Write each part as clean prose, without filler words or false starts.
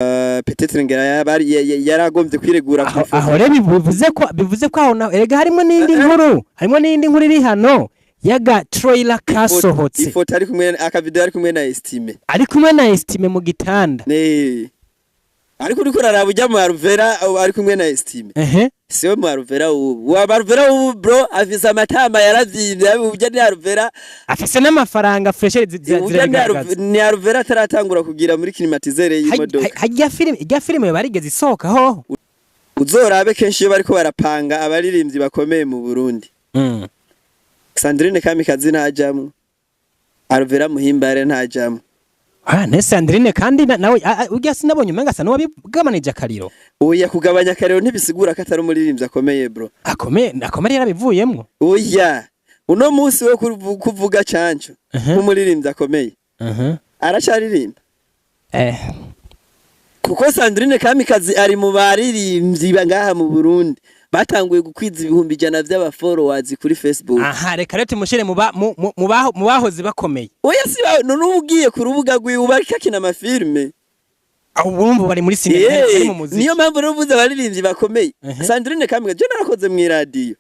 Peut-être ngira yaragombye kwiregura ku Aho ifoto. Aho rero bivuze ko aho naho erega harimo n'indi nkuru iri hano y'aga trailer kasohotse. Ifoto ari kumwe, akavideo ari kumwe na Estime. Ari kumwe na Estime mu gitanda. Ne, ariko uriko uraraba ujya mu Alvera ari kumwe na Estime, siwe mu Alvera ubu. Wa Alvera ubu, bro, afise amatama yaravyimbye. Ujya ni Alvera. Afise n'amafaranga fresh. Ujya ni Zirabigaragaza. Ni Alvera ataratangura kugira muri climatiseur y'imodoka. Harya filime, irya filime barigeze isohoka hoho? Uzorabe kenshi iyo bariko barapanga abaririmbyi bakomeye mu Burundi, Sandrine Kamikazi ntajamwo, Alvera Muhimbare ntajamwo. Ah, ne Sandrine kandi nawe urya sinabonye umenga asa n'uwabigabanije akariro. Oya, kugabanya akariro ntibisigura ko atari umuririmbyi akomeye, bro. Akomeye, akomeye, yarabivuyemwo. Oya, uno munsi wo kuvuga Canco nk'umuririmbyi akomeye, aracaririmba? Kuko Sandrine Kamikazi ari mu baririmbyi ngaha mu Burundi batanguye gukwiza 100,000 vy'aba followers kuri Facebook. Aha, reka rero tumushire mu bahoze bakomeye. Oya, si ba none uba ugiye ku rubuga rwiwe ubariko akina amafilme. Aho urumva bari muri sinema, bari mu muziki. Niyo mpamvu rero uvuze abaririmbyi bakomeye, Sandrine Kamikazi, je narakoze mw'iradiyo,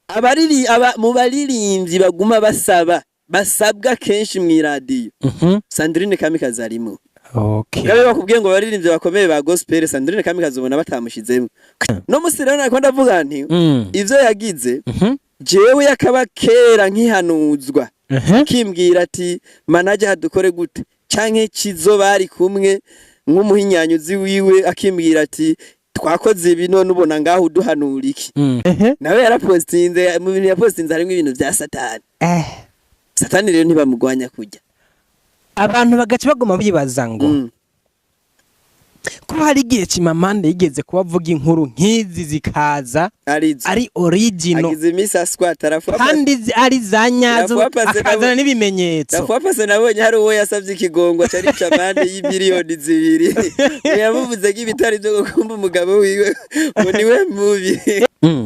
abariri aba mu baririmbyi baguma basaba, basabwa kenshi mw'iradiyo, Sandrine Kamikazi arimo. Gabe bakubwiye ngo abaririmbyi bakomeye ba gospel, Sandrine Kamikazi ubona batamushizemo. No musi rero nariko ndavuga nti ivyo yagize, jewe yakaba kera nkihanuzwa, kimbwira ati manager hadukore gute, canke Kizo bari kumwe nk'umuhinyanyuzi wiwe akimbwira ati twakoze ibi, none ubona ngaho uduhanura iki? Nawe yarapostinze, mu bintu yapostinze harimo ibintu vya Satani. Satani rero ntibamugwanya kujya. Abantu bagaca baguma bibaza ngo ko hari igihe Chimamanda yigeze kuba avuga inkuru nk'izi zikaza arizo ari original. Agize iminsi aswata arafuwa. Kandi ari za nyazo, akazana n'ibimenyetso. Rafuwa nabonye hari uwo yasavye ikigongo cari camande y'imiliyoni 2, yamuvuze ko ibitari byo gukumba umugabo wiwe ngo niwe mubi.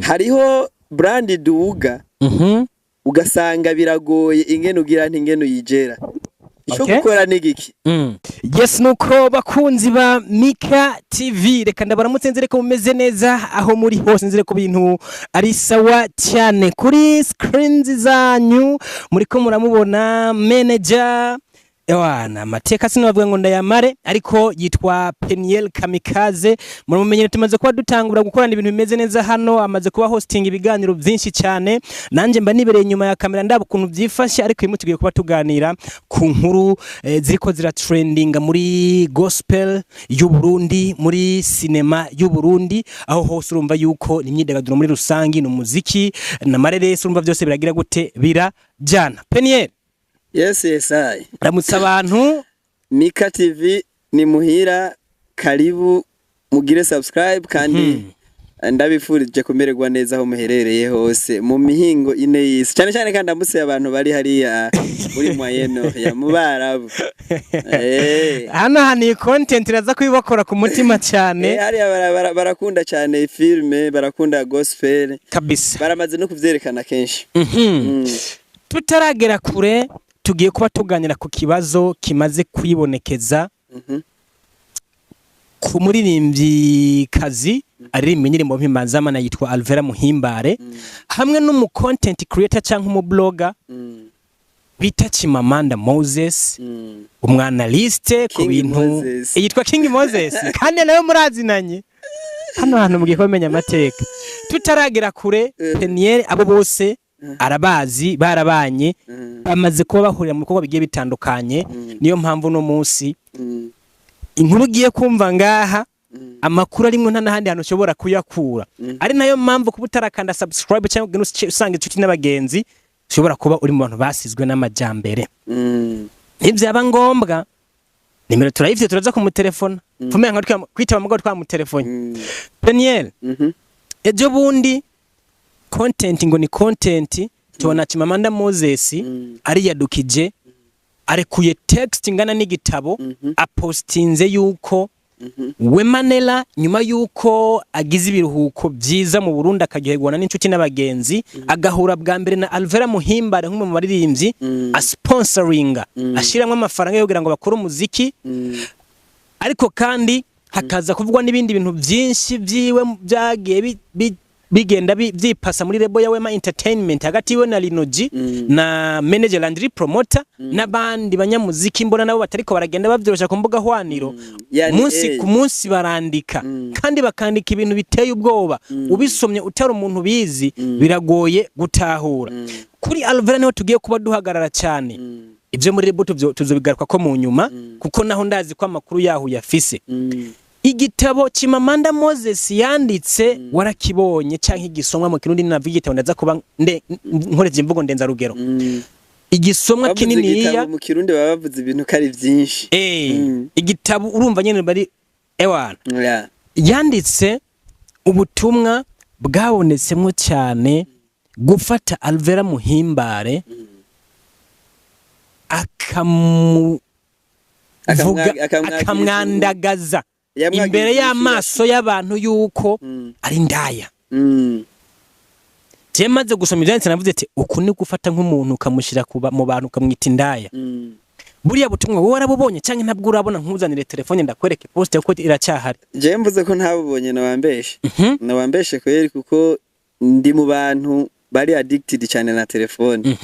Hariho brand duga, ugasanga biragoye ingene ugira nti ingene uyigera ico gukora ni giki. Yes, nuko bakunzi ba Mika TV, reka ndabaramutse, nzere ko mumeze neza aho muri hose, nzere ko bintu ari sawa cyane. Kuri screens zanyu muriko muramubona manager. Ewana, amateka sinabavuga ngo ndayamare, ariko yitwa Peniel Kamikaze, muramumenyere. Tumaze kuba dutangura gukorana ibintu bimeze neza hano, amaze kuba hosting ibiganiro byinshi cyane, nanjye mba nibereye inyuma ya kamera ndaba ukuntu byifashe. Ariko uyu munsi tugiye kuba tuganira ku nkuru ziriko ziratrendinga muri gospel y'u Burundi, muri sinema y'u Burundi, aho hose urumva yuko ni imyidagaduro muri rusangi, ni umuziki na mareresi, urumva byose biragira gute, birajyana. Peniel. Yes, I. Ramutse abantu. Mika TV ni muhira, karibu mugire subscribe, kandi ndabifurije kumererwa neza aho muherereye hose mu mihingo ine y'isi, cyane cyane kandi ndamutse abantu bari hariya muri Moyen ya mu Barabu. Hano hantu iyi content iraza kubibakora ku mutima cyane. Hariya barakunda cyane filme, barakunda gospel. Baramaze no kuvyerekana kenshi. Tutaragera kure, tugiye kuba tuganira ku kibazo kimaze kwibonekeza ku muririmbyikazi aririmba indirimbo mpimbazamana yitwa Alvera Muhimbare, hamwe n'umu content creator cyangwa umu blogger bita Chimamanda Moses, umwanaliste ku King bintu Moses. Yitwa King Moses, kandi nawe murazinanye. Hano hantu mugiye kumenya amateka. Tutaragera kure, Peniel abo bose arabazi, barabanye, bamaze kuba bahurira mu bikorwa bigiye bitandukanye. Niyo mpamvu no munsi inkuru ugiye kumva ngaha, amakuru arimwo nta n'ahandi hantu ushobora kuyakura. Ari nayo mpamvu kuba utarakanda subscribe cyangwa ugende usanga inshuti n'abagenzi, ushobora kuba uri mu bantu basizwe n'amajyambere. Ntibyaba ngombwa, nimero turayifite, turaza kumutelefona fumenya nka kwitaba mugabo twamutelefone. Peniel, ejo bundi content ngo ni content, tubona Chimamanda Moses ariyadukije, arekuye text ingana n'igitabo, apostinze yuko Wemanela nyuma yuko agize ibiruhuko byiza mu Burundi, akaryoherwa n'inshuti n'abagenzi, agahura bwa mbere na Alvera Muhimbare nk'umwe mu baririmbyi asponsoringa, ashiramwo amafaranga yo kugira ngo bakore umuziki. Ariko kandi hakaza kuvugwa n'ibindi bintu byinshi byiwe byagiye bigenda byipasa muri label ya Wema Entertainment hagati yiwe na Linoji na manager Landry Promoter n'abandi banyamuziki mbona nabo batariko baragenda babyorosha ku mbuga hwaniro. Yani, munsi ku munsi barandika kandi bakandika ibintu biteye ubwoba. Ubisomye utari umuntu bizi biragoye gutahura. Kuri Alvera niho tugiye kuba duhagarara cyane. Ibyo muri label tuzobigaruka ko mu nyuma, kuko naho ndazi ko amakuru yaho yafise. Igitabo Chimamanda Moses yanditse warakibonye canke igisomwa mu Kirundi? Navuga igitabo, ndaza kuba nkoreje imvugo ndenza rugero. Igisomwa Bavuze kininiya igitabo mu Kirundi baba bavuze ibintu ko ari byinshi. Igitabo urumva nyene bari ewana. Yanditse ubutumwa bwabonetsemwo cyane gufata Alvera Muhimbare akamuvuga, Akamwagiriza akamwandagaza Yamwagiriza imbere ubushuhe. y'amaso y'abantu yuko ari indaya. Je maze gusoma ivyanditse navuze ati uku ni gufata nk'umuntu ukamushyira mu bantu ukamwita indaya. Buriya butumwa wowe warabubonye canke ntabwo urabona? Nkuzanire telefone ndakwereke post kuko iracyahari. Jewe mvuze ko ntabubonye nabambeshe. Nabambeshe kweri, kuko ndi mu bantu bari addicted cyane na telefone.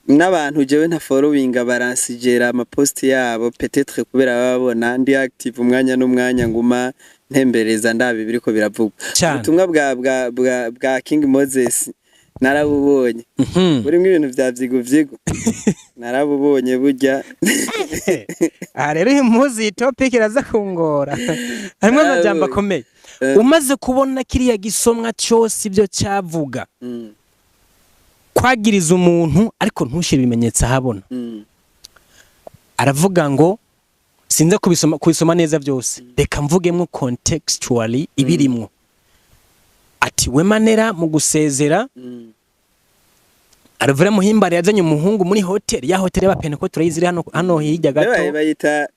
N'abantu jewe nta followinga baransigera amapost yabo, peut-être kubera babona ndi active umwanya n'umwanya, nguma ntembereza ndaba ibiriko biravugwa. Ubutumwa bwa King Moses narabubonye. Burimo ibintu vya vyigo vyigo, narabubonye burya. Aha rero uyu munsi iyi topic iraza kungora, harimo amajambo akomeye. Umaze kubona kiriya gisomwa cyose ibyo cyavuga, kwagiriza umuntu ariko ntushyire ibimenyetso ahabona, aravuga ngo sinza kubisoma neza byose, reka mvugemo contextually ibirimwo. Ati Wema Nera mu gusezera Alvera Muhimbare yazanye umuhungu muri hoteli, ya hoteli y'abapentekote turayizi iri hano hirya gato.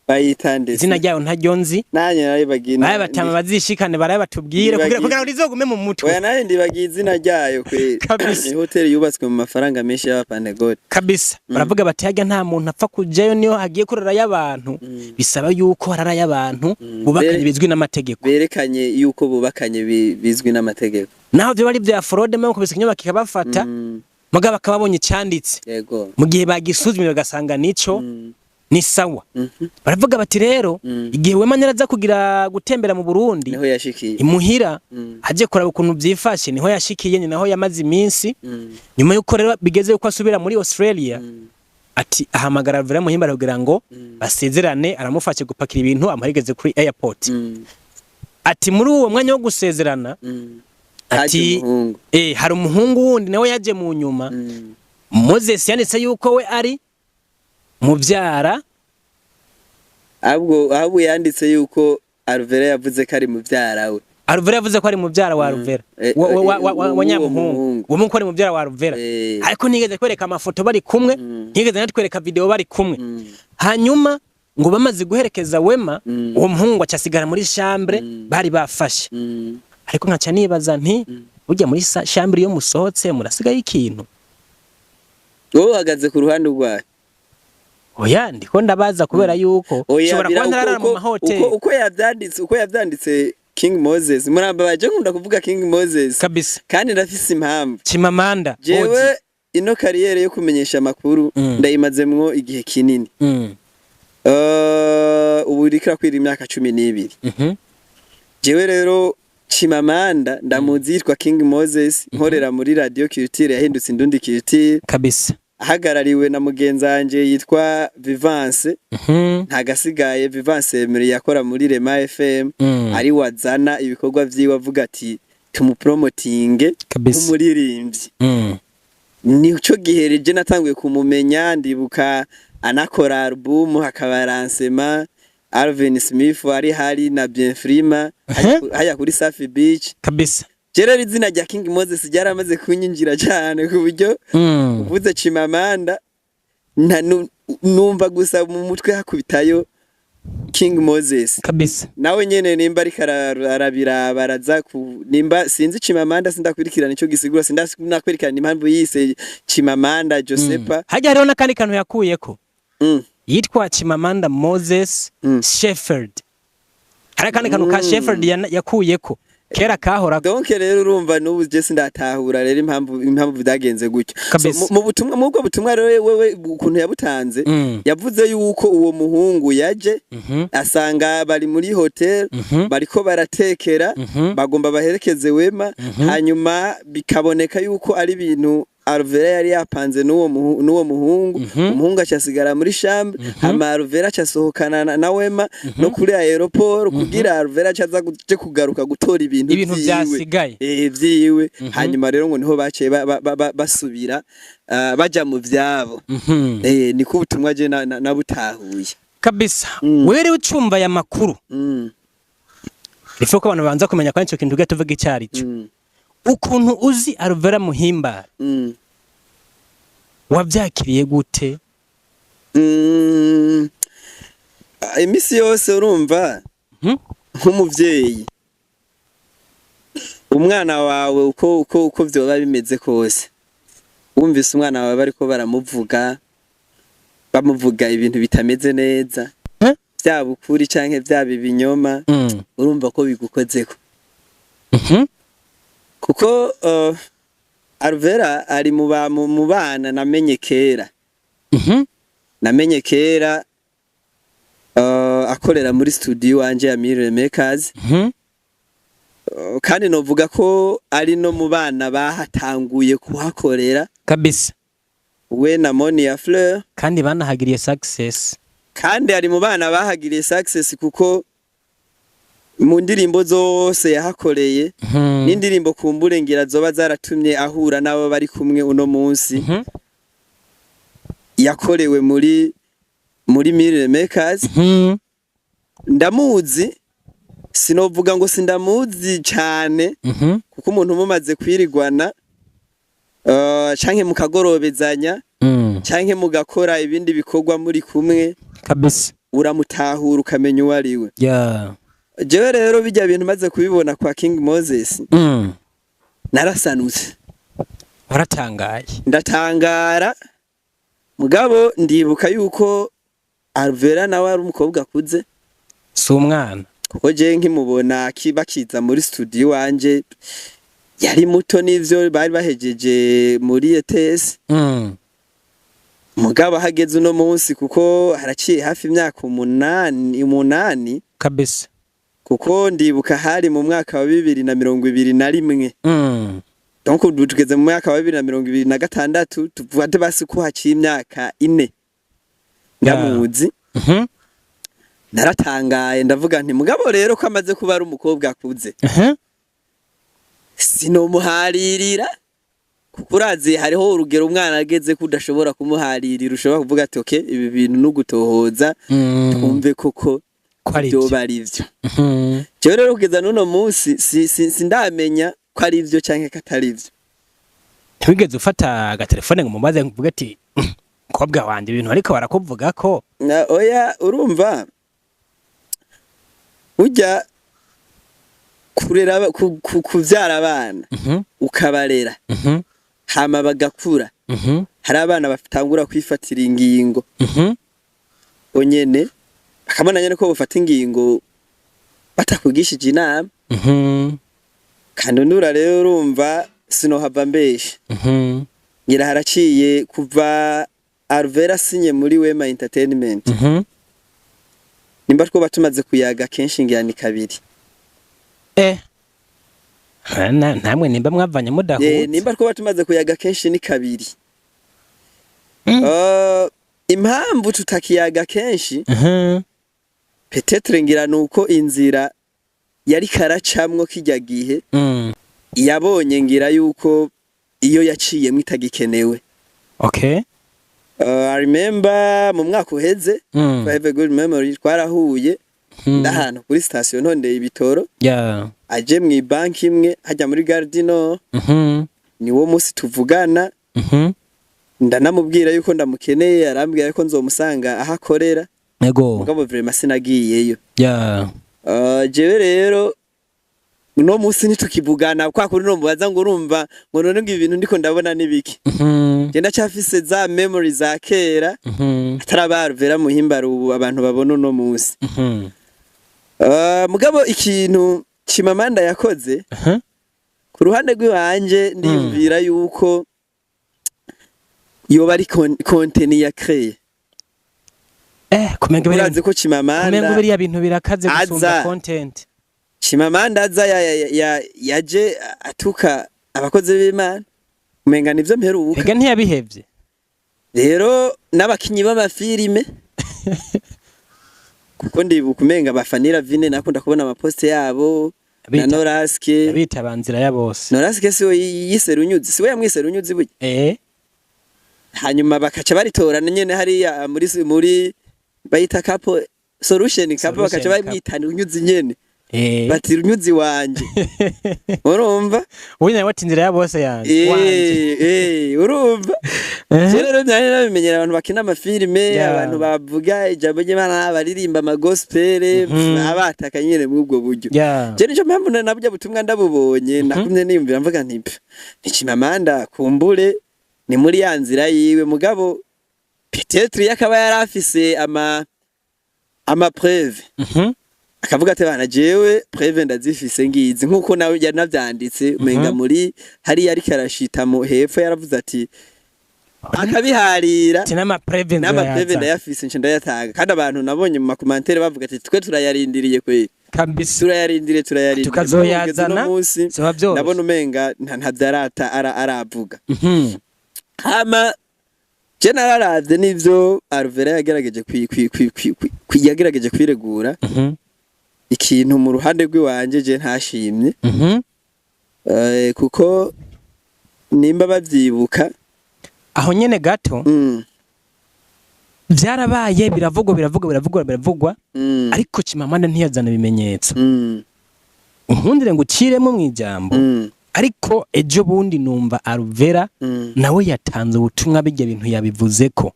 Bayita ndetse Izina ryayo ntaryo nzi. Nanjye naribagiye. Baye batama bazishikane baraye batubwire kugira ngo rizogume mu mutwe. Oya, nanjye ndibagiye izina ryayo kweri. Kabisa. Ni hoteli yubatswe mu mafaranga menshi y'abapantekote. Kabisa. Baravuga bati hajya nta muntu apfa kujayo, niyo hagiye kurara y'abantu bisaba yuko harara y'abantu bubakanye bizwi n'amategeko. Berekanye yuko bubakanye bizwi n'amategeko. Naho byo bari bya fraude mwe kubisa ikinyoma kikabafata, mugabo bakaba babonye icyanditse, mu gihe bagisuzumye bagasanga nico ni sawa. Baravuga bati rero igihe Wema aza kugira gutembera mu Burundi, niho yashikiye imuhira, aje kuraba ukuntu byifashe, niho yashikiye, ni naho yamaze iminsi. Nyuma yuko rero bigeze yuko asubira muri Australia, ati ahamagara Alvera Muhimbare kugira ngo basezerane, aramufashe gupakira ibintu amuherekeze kuri airport. Ati muri uwo mwanya wo gusezerana, ati Haje umuhungu. Hari umuhungu wundi nawe yaje mu nyuma. Moses yanditse yuko we ari mubyara. Ahubwo yanditse yuko Alvera yavuze ko ari mubyara we. Alvera yavuze ko ari mubyara wa Alvera, wa w'uwo nyamuhungu. muhungu. Uwo muhungu ko ari mubyara wa Alvera, ariko ntigeze kwereka amafoto bari kumwe, ntigeze natwereka video bari kumwe. Hanyuma ngo bamaze guherekeza Wema, uwo muhungu acasigara muri chambre bari bafashe. Ariko nkaca nibaza nti burya muri chambre iyo musohotse murasigayo ikintu? Wowe uhagaze ku ruhande rwayo? Oya, ndiko ndabaza kubera yuko Oya, ushobora kuba ntarara mu mahoteli. Uko yavyanditse King Moses, muramba baje nkunda kuvuga King Moses kandi ndafise impamvu. Chimamanda. Jewe ino carrière yo kumenyesha amakuru ndayimazemwo igihe kinini. Ubu iriko irakwira imyaka 12. Jewe rero Chimamanda ndamuzi yitwa King Moses, nkorera muri Radio Culture yahindutse Indundi Culture, ahagarariwe na mugenzi wanje yitwa Vivance. Ntagasigaye Vivance Emery yakora muri Rema FM, ari wazana ibikorwa vyiwe avuga ati tumupromotinge nk'umuririmbyi. Nico gihe je natanguye kumumenya. Ndibuka anakora album, hakaba lancement, Alvin Smith ari hari na Bienfrima hajya kuri Safi Beach. Je rero izina rya King Moses ryaramaze kunyinjira cyane ku buryo uvuze Chimamanda numva gusa mu mutwe hakubitayo King Moses. Nawe nyene nimba ariko arabiraba araza ku nimba sinzi Chimamanda, sindakwirikirana ico gisigura, sindakwirikirana impamvu yise Chimamanda Josepa. Hajya hariho n'akandi kantu yakuyeko. Yitwa Chimamanda Moses Shepherd. Hari akandi kantu ka Shepherd yakuyeko kera kahora. Donc rero urumva n'ubu je sindatahura rero impamvu byagenze gutyo. So, mu butumwa, mu ubwo butumwa rero, wewe ukuntu yabutanze, yavuze yuko uwo muhungu yaje asanga bari muri hotel, bariko baratekera, bagomba baherekeze Wema, hanyuma bikaboneka yuko ari ibintu Alvera yari yapanze n'uwo muhungu. Umuhungu acasigara muri chambre, hama Alvera acasohokana na Wema no kuri aéroport, kugira Alvera acaza kuje kugaruka gutora ibintu Ibintu vyiwe. vyasigaye. Vyiwe. Hanyuma rero ngo niho baciye basubira baja mu vyabo. Niko ubutumwa je nabutahuye. Kabisa. Wewe rero ucumva aya makuru, ifo ko abantu banza kumenya ko ico kintu tugiye tuvuga icyo ari cyo. Ukuntu uzi Alvera Muhimbare, wavyakiriye gute? Ah, imisi yose urumva, nk'umuvyeyi, umwana wawe uko vyoba bimeze kose, wumvise umwana wawe bariko baramuvuga, bamuvuga ibintu bitameze neza, Eh? vyaba ukuri canke vyaba ibinyoma, urumva ko bigukozeko, kuko Alvera ari mu bana namenye kera. Namenye kera akorera muri studio wanje ya Mire Makers. Kandi novuga ko ari no mu bana bahatanguye kuhakorera, we na Monia Fleur. Kandi banahagiriye success. Kandi ari mu bana bahagiriye success, kuko mu ndirimbo zose yahakoreye, n'indirimbo kumbure ngira zoba zaratumye ahura n'abo bari kumwe uno munsi, yakorewe muri Mire Makers. Ndamuzi, sinovuga ngo sindamuzi cyane, kuko umuntu mumaze kwirigwana canke mukagorobezanya, canke mugakora ibindi bikorwa muri kumwe, uramutahura, ukamenya uwo ari we. Jewe rero bijya bintu maze kubibona kwa King Moses, narasanutse. Waratangaye. Ndatangara, mugabo ndibuka yuko Alvera nawe ari umukobwa akuze. Si umwana. Kuko je nkimubona bakiza muri studio iwanje yari muto, n'ivyo bari bahejeje muri ETS. Mugabo hageze uno munsi, kuko haraciye hafi imyaka 8 8, kuko ndibuka hari mu mwaka wa 2021. Donc ubu tugeze mu mwaka wa 2026, tuvuga basi ko haciye imyaka 4 ndamuzi. Naratangaye, ndavuga nti mugabo rero ko amaze kuba ari umukobwa akuze, sinomuharirira, kuko urazi hariho urugero umwana ageze ko udashobora kumuharirira, ushobora kuvuga ati: "Okay, ibi bintu nugutohoza, twumve koko Ko ari ivyo. vyoba ari vyo." Jewe rero kugeza n'uno munsi sindamenya ko ari ivyo canke ko atari vyo. Ntiwigeze ufata agatelefone ngo umubaze, ngo uvuge ati: "Mukobwa wanje, ibintu ariko barakuvuga ko"? Oya, urumva burya kurera kuvyara abana, ukabarera, hama bagakura, hari abana batangura kwifatira ingingo bonyene, bakabona nyene ko bafata ingingo batakugishije inama. Kandi nura rero urumva sinohava mbesha, ngira haraciye kuva Alvera asinye muri Wema Entertainment, nimba twoba tumaze kuyaga kenshi ngira ni kabiri. Namwe nimba mwavanye mudahuza. Nimba twoba tumaze kuyaga kenshi ni kabiri. Impamvu tutakiyaga kenshi, peut-être ngira nuko inzira yari karacamwo kijya gihe, yabonye ngira yuko iyo yaciyemwo itagikenewe. I remember mu mwaka uheze, I have a good memory, twarahuye ndahantu kuri station ntondeye ibitoro, aje mu banki imwe hajya muri Gardino. Niwo munsi tuvugana, ndanamubwira yuko ndamukeneye, arambwira yuko nzomusanga aho akorera. Mugabo vraiment sinagiyeyo. Jewe rero Uno munsi ntitukivugana kwa kuri no mubaza ngo urumva ngo none ngo ibintu ndiko ndabona nibiki. Je ndacyafise za memory za kera, ataraba Alvera Muhimbare ubu abantu babona uno munsi. Mugabo ikintu Chimamanda yakoze, ku ruhande rw'iwanje ndiyumvira yuko yoba ari contenu ya créé. Kumenga biriya Urazi ko kumenga Chimamanda biriya bintu birakaze gusumba aza. content. Chimamanda aza yaje atuka abakozi b'Imana, umenga nivyo mperuka. Ega ntiyabihevye. Rero n'abakinyi b'amafilime, kuko ndibuka umenga bafanira vine nakunda kubona amaposte yabo na Noraske. Bita banzira ya bose. Noraske siwe yise Runyuzi? Siwe yamwise Runyuzi burya? Eh. Hanyuma bakaca baritorana nyene hariya muri bayita couple solution couple, Solution bakaca couple. bamwitana Runyuzi nyene. Bati Runyuzi wanje, urumva? Ubu nawe ati inzira ya bose yanje wanje. Urumva? Je rero nari nabimenyera abantu bakina amafilime, abantu bavuga ijambo ry'Imana, baririmba amagospel, abataka nyene muri ubwo buryo. Je nico mpamvu na nabyo butumwa ndabubonye nakumye niyumvira mvuga nti: "Pf, ni Chimamanda kumbure ni muri ya nzira yiwe." Mugabo peut-être yakaba yarafise ama preuve, akavuga ati: "Bana, jewe preuve ndazifise ngizi," nkuko nawe yanavyanditse umenga muri hariya ariko arashita mu hepfo, yaravuze ati akabiharira. Ati n'ama preuve. N'ama preuve ndayafise, nce ndayatanga. Kandi abantu nabonye mu makomantere bavuga ati: "Twe turayarindiriye kweli." Kabisa. Turayarindiriye, turayarindiriye. Tukazoyazana, Mugabo kugeza uno munsi, zoba vyoroshe. ndabona umenga ntavyarata aravuga. Hama je nararavye n'ivyo Alvera yagerageje yagerageje kwiregura. Ikintu mu ruhande rw'iwanje je ntashimye, kuko nimba bavyibuka Aho nyene gato, vyarabaye, biravugwa, biravugwa, biravugwa, biravugwa, ariko Chimamanda ntiyazana ibimenyetso. Unkundire ngo uciremo mu ijambo, ariko ejo bundi numva Alvera nawe yatanze ubutumwa, bijya bintu yabivuzeko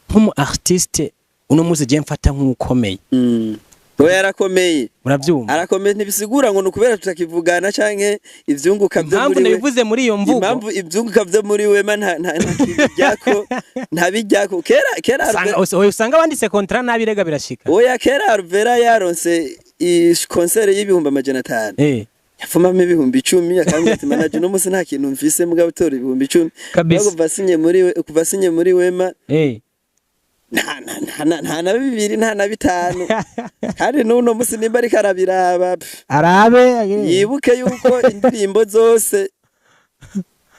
nk'umu artiste uno munsi je mfata nk'ukomeye. Oya, yarakomeye. Uravyumva? Arakomeye. Ntibisigura ngo ni ukubera tutakivugana canke ivyunguka vyo Impamvu muri we. nabivuze muri iyo mvugo, Impamvu ivyunguka vyo muri wema nta nta ntakibijyako, ntabijyako. Kera kera Usanga oya, usanga banditse contrat nabi, rega birashika. Oya, kera Alvera yaronse concert y'500,000, yafumamo 10,000, akambwira ati: "Manager, uno munsi nta kintu mfise, mugabo tora 10,000." Kabisa. Kuva asinye muri Wema, nta na bibiri, nta na bitanu. Kandi n'uno munsi nimba ariko arabiraba, pff, arabe yibuke yuko indirimbo zose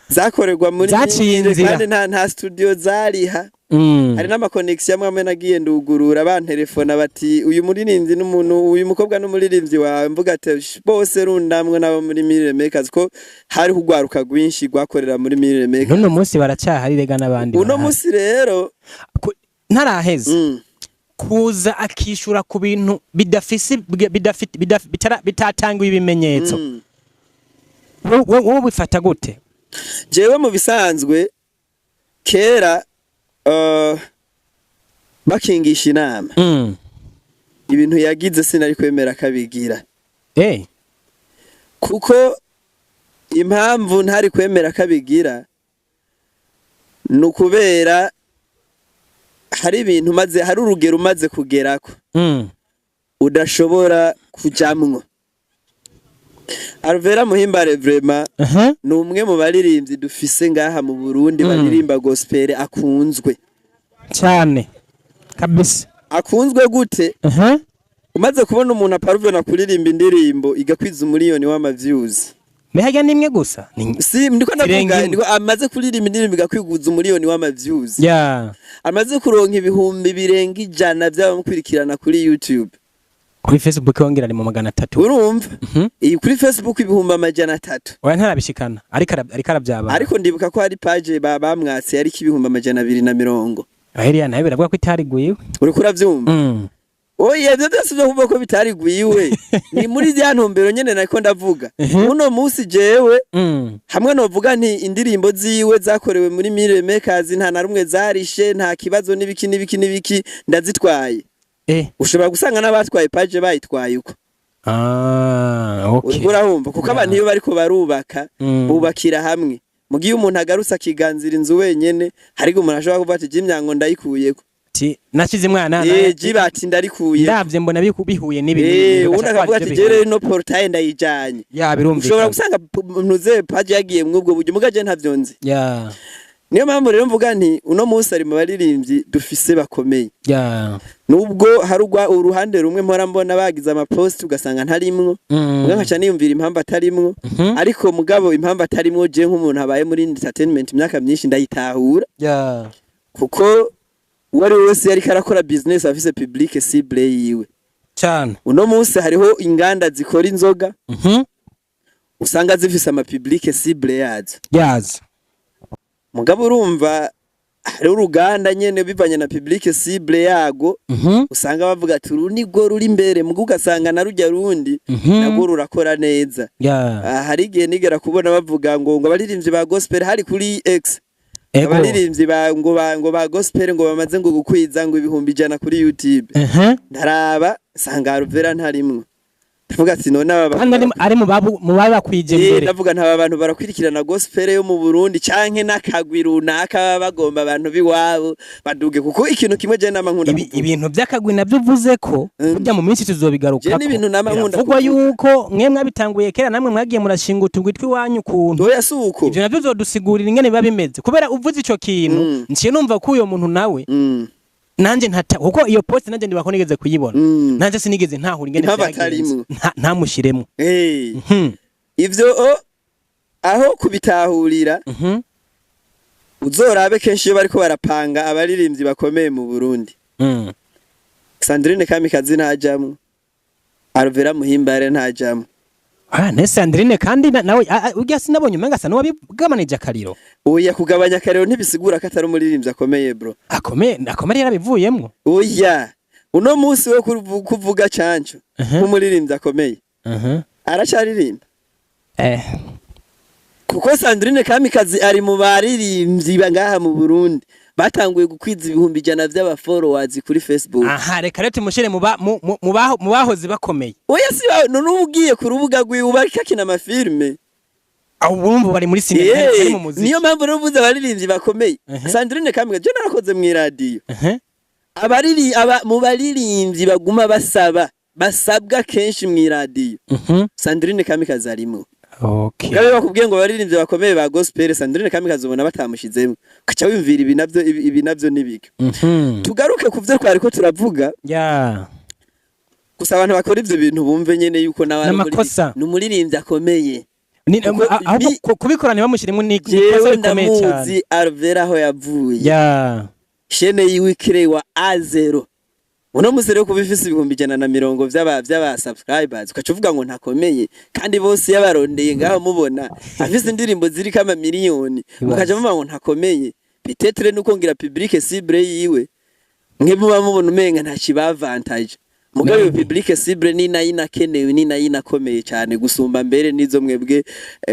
zakorerwa muri Zaciye Mire, inzira. kandi nta studio zariha. Hari n'ama connexion amwe amwe nagiye ndugurura, bantelefona bati: "Uyu muririmbyi n'umuntu, uyu mukobwa n'umuririmbyi wawe?" Mvuga ati: "Bose rundamwe nabo muri Mire Makers," ko hariho urwaruka rwinshi rwakorera muri Mire Makers. N'uno munsi baracyahari rega n'abandi Uno barahari. munsi rero Ntaraheza, kuza akishura ku bintu bidafise bidafite bitatanguye ibimenyetso, wowe bifata gute? Jewe mu bisanzwe kera, bakingisha inama, ibintu yagize sinari kwemera akabigira. Kuko impamvu ntari kwemera akabigira ni ukubera hari ibintu maze, hari urugero umaze kugerako udashobora kujamwo. Alvera Muhimbare vraiment ni umwe mu baririmbyi dufise ngaha mu Burundi baririmba gospel akunzwe. Cyane kabisa. Akunzwe gute? Umaze kubona umuntu aparuvena kuririmba indirimbo igakwiza 1 miliyoni w'ama views? Mbega nimwe gusa? Si ndiko Zirenga ndavuga. imwe. Ndiko amaze kuririmba indirimbo igakwiguza 1 miliyoni w'ama views, amaze kuronka 100,000 by'abamukurikirana kuri YouTube. Kuri Facebook wongera ari mu 300. Urumva, iyi kuri Facebook 300,000. Oya, ntarabishikana, ariko ariko arabyaba. Ariko ndibuka ko hari page bamwatse yariko 240,000. Heriya nawe biravuga ko itari gwiwe. Uriko uravyumva? Oya, ivyo byose byo kuvuga ko bitari gwiwe ni muri rya ntumbero nyene nariko ndavuga. Uno munsi jewe hamwe novuga nti indirimbo ziwe zakorewe muri Mire Makers, nta na rumwe zarishe, nta kibazo n'ibiki n'ibiki n'ibiki, ndazitwaye. Ushobora gusanga n'abatwaye page bayitwaye uko. Ah, okay. Uriko urahumva, kuko abantu iyo bariko barubaka bubakira hamwe. Mu gihe umuntu agarutse akiganzira inzu wenyene, hariko umuntu ashobora kuvuga ati: "Jimyango ndayikuyeko." Ati nashize imwana. Jibati ndarikuye. Ndavye mbona bihuye n'ibi. Ubundi akavuga ati: "Jere no portail ndayijanye." Ya, Ushobora birumvikana. gusanga ntuze page yagiye mw'ubwo buryo, muga je ntavyo nzi. Niyo mpamvu rero mvuga nti uno munsi ari mu baririmbyi dufise bakomeye, nubwo hari uruhande rumwe mpora mbona bagize amapost ugasanga ntarimwo, muga nkaca niyumvira impamvu atarimwo. Ariko mugabo impamvu atarimwo, je nk'umuntu abaye muri entertainment imyaka myinshi, ndayitahura, kuko uwo ari we wese yariko arakora business afise public cible yiwe. Uno munsi hariho inganda zikora inzoga, usanga zifise ama public cible yazo. Yazo. Mugabo urumva hariho uruganda nyene bivanye na public cible yago, usanga bavuga ati: "Uru nirwo ruri imbere," muga ugasanga na rujya rundi narwo rurakora neza. Ah, hari igihe nigera kubona bavuga ngo abaririmbyi ba gospel, hari kuri X, abaririmbyi ba gospel ngo bamaze ngo gukwiza ngo 100,000 kuri YouTube. Ndaraba nsanga Alvera ntarimwo, ndavuga ati: "None aba Kandi ari mu babakwije mbere." Ndavuga nta bantu barakwirikirana gospel yo mu Burundi canke n'akagwi runaka baba bagomba abantu biwabo baduge, kuko ikintu kimwe je nama nkunda kuvuga. Ibintu by'akagwi nabyo uvuze ko burya mu minsi tuzobigarukako. Je n'ibintu nama nkunda Biravugwa kuvuga. yuko mwe mwabitanguye kera, namwe mwagiye murashinga utugwi tw'iwanyu ukuntu. Oya, si uko. Ivyo navyo uzodusigurira ingene biba bimeze, kubera uvuze ico kintu nciye numva ko uyo muntu nawe nanje ntata, kuko iyo post nanje ndibako nigeze kuyibona, nanje sinigeze ntahura ingene Impamvu vyagenze. atarimwo. Ntamushiremo. Ivyo aho kubitahurira, uzorabe kenshi iyo bariko barapanga abaririmbyi bakomeye mu Burundi, Sandrine Kamikazi ntajamwo, Alvera Muhimbare ntajamwo. Ah, ne Sandrine kandi nawe urya sinabonye umenga asa n'uwabigabanije akariro. Oya, kugabanya akariro ntibisigura ko atari umuririmbyi akomeye, bro. Akomeye, akomeye, yarabivuyemwo. Oya, uno munsi wo kuvuga Canco nk'umuririmbyi akomeye, aracaririmba? Kuko Sandrine Kamikazi ari mu baririmbyi ngaha mu Burundi batanguye gukwiza 100,000 vy'aba followers kuri Facebook. Aha, reka rero tumushire mu bahoze bakomeye. Oya, si none uba ugiye ku rubuga rwiwe uba ariko akina amafilme. Aho urumva bari muri sinema, bari mu muziki. Niyo mpamvu rero uvuze abaririmbyi bakomeye, Sandrine Kamikazi, je narakoze mw'iradiyo, abariri aba mu baririmbyi baguma basaba, basabwa kenshi mw'iradiyo, Sandrine Kamikazi arimo. Gabe bakubwiye ngo abaririmbyi bakomeye ba gospel, Sandrine Kamikazi ubona batamushizemo, ukaca wiyumvira ibi navyo, ibi navyo nibiki. Tugaruke ku vyo twariko turavuga. Gusa abantu bakora ivyo bintu bumve nyene yuko nawe ari N'amakosa. ni umuririmbyi akomeye. Ahubwo kubikora ntibamushyiremo ni ikosa Jewe rikomeye cyane. ndamuzi Alvera aho yavuye. Chaîne yiwe ikirewa a zéro. Uno musi rero kuba ifise 120,000 vy'aba subscribers, ukaca uvuga ngo ntakomeye, kandi bose yabarondeye ngaho mubona afise indirimbo ziriko amamiliyoni, mukaca muvuga ngo ntakomeye. Peut-être nuko ngira public cible yiwe mwe muba mubona umenga nta kibavantage, mugabo iyo public cible ni nayo inakenewe, ni nayo inakomeye cyane gusumba mbere n'izo mwebwe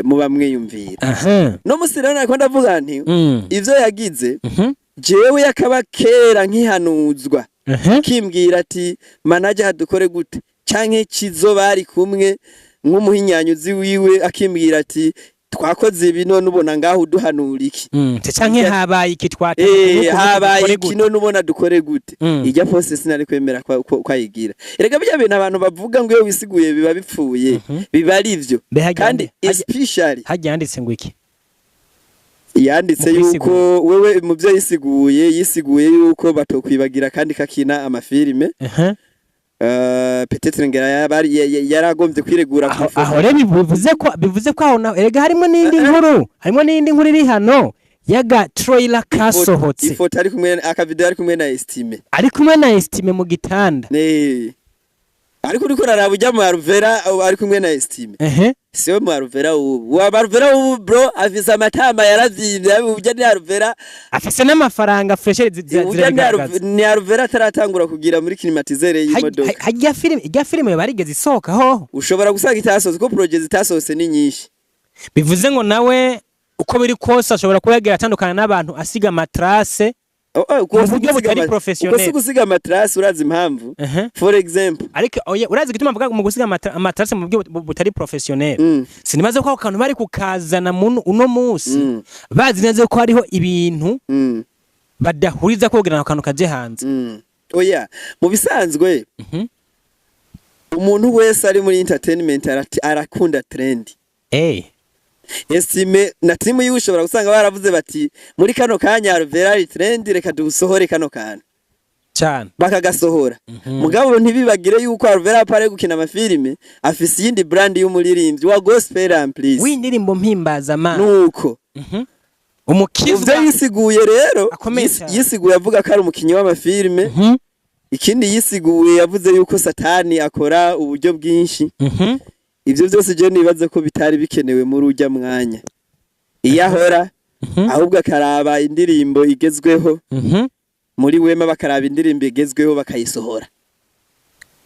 muba mwiyumvira. No musi rero nariko ndavuga nti ivyo yagize, jewe yakaba kera nkihanuzwa, kimbwira ati: "Manager, hadukore gute?" canke Kizo bari kumwe nk'umuhinyanyuzi wiwe akimbwira ati: "Twakoze ibi, none ubona ngaho uduhanura iki?" Canke habaye iki twata Habaye iki, none ubona dukore gute? Ijya poste sinari kwemera ko ayigira. Erega bijya bintu abantu bavuga ngo iyo wisiguye biba bipfuye, biba ari ivyo. Mbe harya Kandi especially harya yanditse ngo iki? Yanditse Mu yuko wewe mu byo yisiguye, yisiguye yuko batokwibagira kandi kakina amafilime. Peut-être ngira yaragombye kwiregura ku ifoto. Aho rero bivuze ko aho naho erega harimo n'indi nkuru, harimo n'indi nkuru iri hano yaga trailer kasohotse. Ifoto ari kumwe, akavideo ari kumwe na Estime. Ari kumwe na Estime mu gitanda. Ne, ariko uriko uraraba ujya mu Alvera ari kumwe na Estime, siwe mu Alvera ubu. Wa Alvera ubu, bro, afise amatama yaravyimbye, ujya ni Alvera. Afise n'amafaranga freshe. Ujya ni Zirabigaragaza. Ni Alvera ataratangura kugira muri climatiseur y'imodoka. Harya filime, irya filime barigeze isohoka hoho? Ushobora gusanga itasohotse, kuko projet zitasohotse ni nyinshi. Bivuze ngo nawe uko biri kose ashobora kuba yagira atandukana n'abantu asiga matrase. Oh, Mu buryo butari professionnel. Uko si gusiga ama traces, urazi impamvu? For example, Ariko oya, urazi igituma mvuga mu gusiga ama traces mu buryo butari professionnel? Sinibaza ko ako kantu bari kukazana uno munsi bazi neza ko hariho ibintu badahuriza ko kugira ngo akantu kaje hanze. Oya, mu bisanzwe umuntu wese ari muri entertainment arakunda trend. Estime na team yiwe ushobora gusanga baravuze bati: "Muri kano kanya Alvera ari trend, reka dusohore kano kantu." Cyane. Bakagasohora. Mugabo ntibibagire yuko Alvera apare gukina amafilime, afise iyindi brand y'umuririmbyi wa gospel en plus. W'indirimbo mpimbazamana. Nuko Umukizwa. uvyo yisiguye rero Akomeye cyane. yisiguye avuga ko ari umukinyi w'amafilime. Ikindi yisiguye, yavuze yuko Satani akora uburyo bwinshi. Ivyo byose je nibaze ko bitari bikenewe muri urya mwanya. Iyo ahora ahubwo akaraba indirimbo igezweho muri Wema, bakaraba indirimbo igezweho bakayisohora.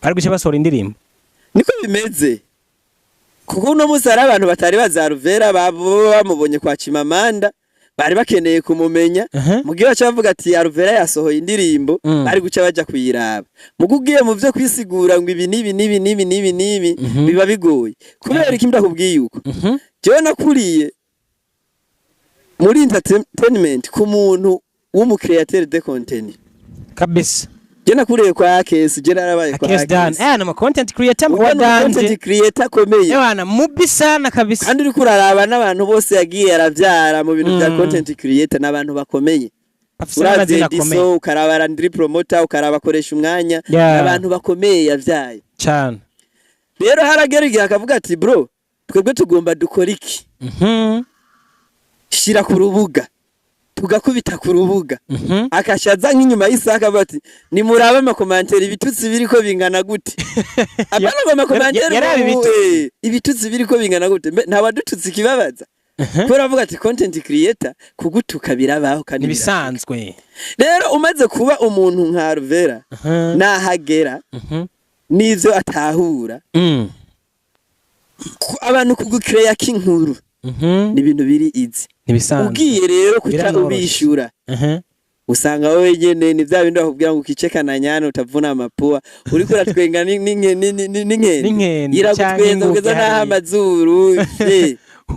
Bari guca basohora indirimbo. Niko bimeze, kuko uno munsi hari abantu batari bazi Alvera, bamubonye kwa Chimamanda, bari bakeneye kumumenya. Mu gihe baca bavuga ati Alvera yasohoye indirimbo, bari guca baja kuyiraba. Mugo ugiye mu vyo kwisigura ngo ibi n'ibi n'ibi n'ibi n'ibi n'ibi, biba bigoye. Kubera iki ndakubwiye uko? Jewe nakuriye muri entertainment ku muntu w'umu créateur de contenu. Kabisa. Je nakuriye kwa Akesi, je narabaye kwa Akes Dan. Akesi. Ni content creator Uwo wa ni content danje. creator akomeye. Ewana, mubi sana kabisa. Kandi uriko uraraba n'abantu bose yagiye aravyara mu bintu bya content creator n'abantu bakomeye. Afise Uravye n'amazina akomeye. Ediso, ukaraba Landry Promoter, ukaraba akoresha umwanya, abantu bakomeye yavyaye. Cyane. Rero haragera igihe akavuga ati: "Bro, twebwe tugomba dukora iki? Shira ku rubuga." Tugakubita ku rubuga. Akashaza nk'inyuma y'isaha akavuga ati: "Nimurabe ama commentaires, ibitutsi biriko bingana gute?" Apana ngo ama commentaires Yaraba ngo, ibitutsi. Ibitutsi biriko bingana gute? Nta wadututsi ikibabaza, kubera avuga ati content creator kugutuka birabaho kandi birashika. Nibisanzwe. Rero umaze kuba umuntu nka Alvera, nahagera n'ivyo atahura, abantu kugukereya k'inkuru ni ibintu biri izi. Nibisanzwe. Ugiye rero kuca Biranoroshe. ubishura, usanga wowe nyene ni vya bindi bakubwira ngo ukicekana nyana utavuna amapua, uriko uratwenga n'inkende N'inkende, iragutwenza canke kugeza inguge n'aho hariya. amazuru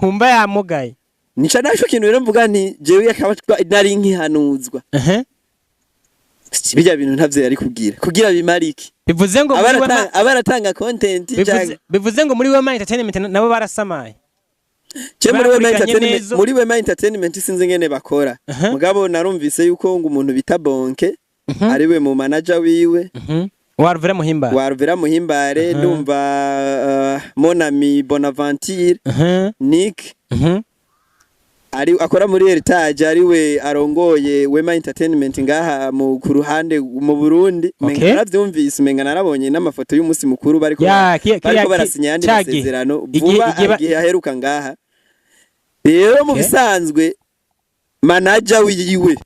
Humba yamugaye. Nica naco kintu rero mvuga nti jewe akaba nari nkihanuzwa, bijya bintu ntavyo yari kugira kugira bimara iki? Bivuze ngo muri Wema Aba aratanga content bivuze, bivuze ngo muri Wema Entertainment nabo barasamaye. Je muri Wema Bakurikiranye Entertainment, neza. muri Wema Entertainment sinzi ngene bakora. Mugabo narumvise yuko ngo umuntu bita Bonke ariwe mu manager wiwe. Wa Alvera Muhimba. Wa Alvera Muhimbare. Ndumva Monami Bonaventure Nick ari akora muri Heritage, ariwe arongoye Wema Entertainment ngaha mu ku ruhande mu Burundi. Menga naravyumvise, umenga narabonye n'amafoto y'umunsi mukuru bariko Ya, bariko barasinya ayandi ca gihe. masezerano Igihe vuba igihe aheruka ngaha. Rero mu bisanzwe manager wiwe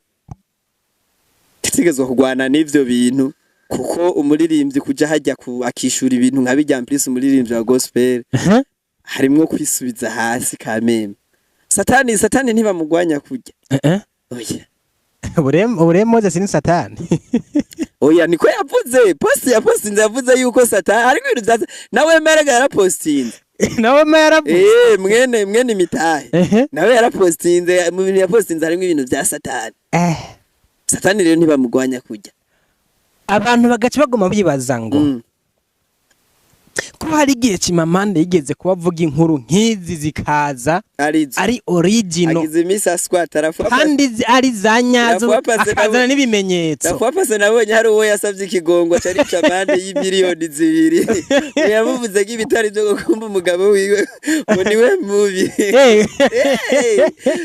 yategezwa kurwana n'ivyo bintu, kuko umuririmbyi kuja hajya ku akishura ibintu nka bijya plus umuririmbyi wa gospel, harimwo kwisubiza hasi kameme. Satani ntibamugwanya kurya. Oya. Ubure Moses ni Satani. Oya, niko yavuze, post ya postinze yavuze yuko Satani harimo ibintu bya nawe merega yarapostinze. Nawe ma yaravuze. Mwene imitahe nawe yarapostinze, mu bintu yapostinze harimo ibintu bya Satani. Satani rero ntibamugwanya kurya. Abantu bagaca baguma bibaza ngo ko hari igihe Chimamanda yigeze kubavuga inkuru nk'izi zikaza arizo ari original, agize iminsi aswata arafuwa kandi ari za nyazo, Rafuwa pase akazana n'ibimenyetso. Rafuwa pase nabonye hari uwo yasabye ikigongo cari camande y'imiliyoni 2, yamuvuze ko ibitari byo gukumba umugabo wiwe ngo niwe mubi.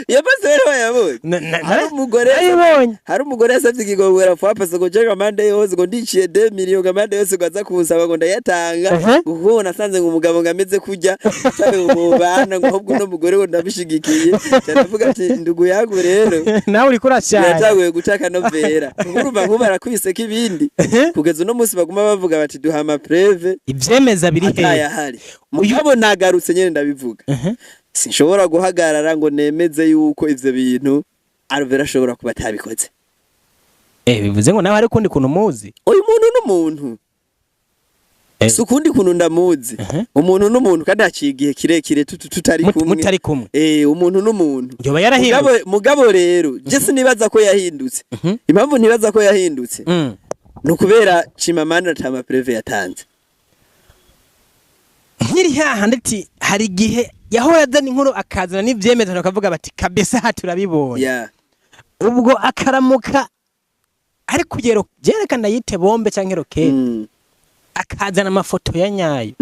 Iyo pase rero wayabonye? Hari umugore Nayibonye. Hari umugore yasabye ikigongo Rafuwa pase ngo jenga amande yose, ngo ndiciye 2 miliyoni, ngo amande yose ngo aza kunsaba ngo ndayatanga, kuko nasanze ngo umugabo ngo ameze kurya atari umubana, ngo ahubwo uno mugore ngo ndabishigikiye. Ndavuga ati ndugu yangu rero, Nawe uriko urashaje. Biratanguye guca akanovera, kuko urumva nkubu barakubiseko ibindi, kugeza uno munsi baguma bavuga bati duha ama preuves. Ivyemeza biri hehe? Atayahari. Mugabo nagarutse nyene ndabivuga, sinshobora guhagarara ngo nemeze yuko ivyo bintu Alvera ashobora kuba atabikoze. Bivuze ngo nawe hari ukundi kuntu muzi. Uyu muntu n'umuntu. Si ukundi kuntu ndamuzi. Umuntu n'umuntu, kandi haciye igihe kirekire tutari kumwe. Mutari kumwe. Umuntu n'umuntu. Yoba yarahindutse. Mugabo rero je sinibaza ko yahindutse. Impamvu ntibaza ko yahindutse ni ukubera Chimamanda ata ma preuves yatanze. Nkiri hahandi ati hari igihe yahora azana inkuru, akazana n'ivyemezo, bakavuga bati kabisa aha turabibonye. Ubwo akaramuka ari kugero byerekana yite bombe canke roquette, akazana amafoto ya nyayo.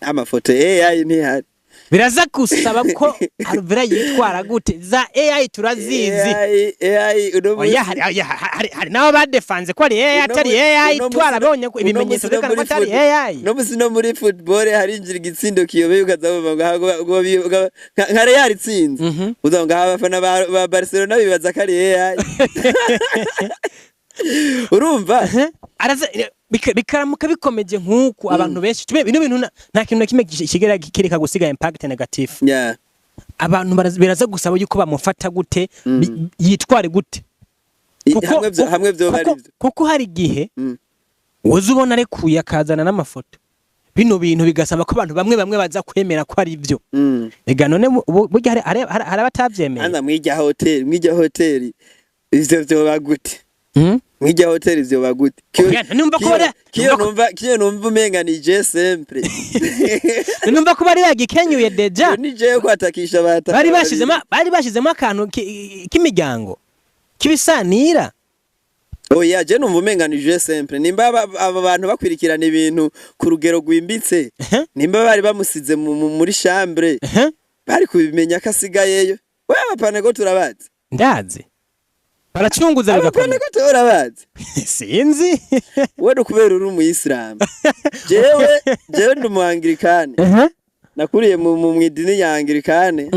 Amafoto AI ntihari. Biraza gusaba ko Alvera yitwara gute? Za AI turazizi. AI, AI uno Oya, hari nabo badefanze ko ari AI, atari AI. Twarabonye ko ibimenyetso byerekana ko atari AI. No musi no muri football harinjira igitsindo kiyobeye, ukaza wumva ngo nka Real itsinze, uza ngo abafana ba Barcelona bibaza ko ari AI, urumva? Araza bikaramuka bikomeje nk'uku, abantu benshi tube bino bintu nta kintu na kimwe kigera kireka gusiga impact negative. Abantu biraza gusaba yuko bamufata gute, yitware gute? Hamwe vyo bari kuko, vyo. Kuko hari igihe woza ubona arekuye akazana n'amafoto, bino bintu bigasaba ko abantu bamwe bamwe baza kwemera ko ari byo. Ega none burya hari abatavyemeye. Anza mwirya hoteli ivyo vyoba gute? Mwirya hoteli vyoba gute? Oya, numva ko Kiyo numva umenga ni jeu simple. Numva ko bari bagikenyuye déjà. Iyo ni jeu kwatakisha bataka. Bari bashizemo akantu k'imiryango k'ibisanira. Oya, je numva umenga ni jeu simple. Nimba aba bantu bakwirikirana ibintu ku rugero rwimbitse, nimba bari bamusize muri chambre, bari kubimenya ko asigayeyo. We abapanego turabazi. Ndazi baracunguza bigakomera. Abapanego turabazi. Sinzi. We ni kubera uri umuyisilamu, jewe ndi umuangirikane. Nakuriye mu idini ya angirikane.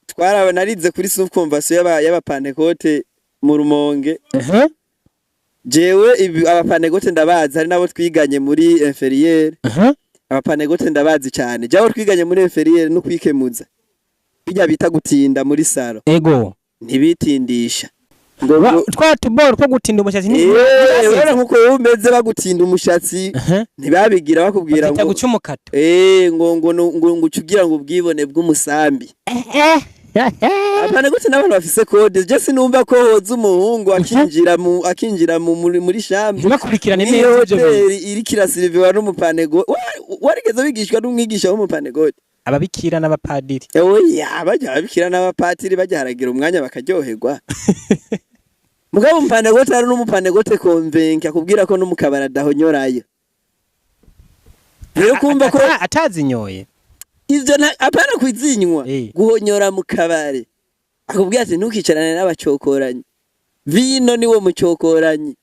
Twaraba narize kuri sous convention y'abapantekote mu Rumonge. Jewe abapanegote ndabazi, hari nabo twiganye muri inférieur. Abapanegote ndabazi cyane. Jewe twiganye muri inférieur no kwikemuza bijya bita gutinda muri salon. Ntibitindisha ngo Twa tuboro two gutinda umushatsi urabona nkuko wowe umeze bagutinda umushatsi, ntibabigira bakubwira ngo ngo guca umukato. Ngo ucugira ngo ubwibone bw'umusambi. Abapanegote n'abantu bafise code. Je sinumva ko hoza umuhungu akinjira mu muri chambre Ntibakurikirane Niyo neza ivyo bintu. hoteli iriko irasiriviwa n'umupanego. Warigeze wigishwa n'umwigisha w'umupanegote? Ababikira n'abapadiri. Oya, bajya ababikira n'abapatiri bajya haragira umwanya bakaryoherwa. Mugabo umupanegote, hari n'umupanegote convaincu akubwira ko n'umukabara adahonyorayo. Rero kumva ko Atazinyoye. Ivyo apana kwizinywa, guhonyora mu kabare. Akubwira ati ntukicarane n'abacokoranyi, vino niwo mucokoranyi.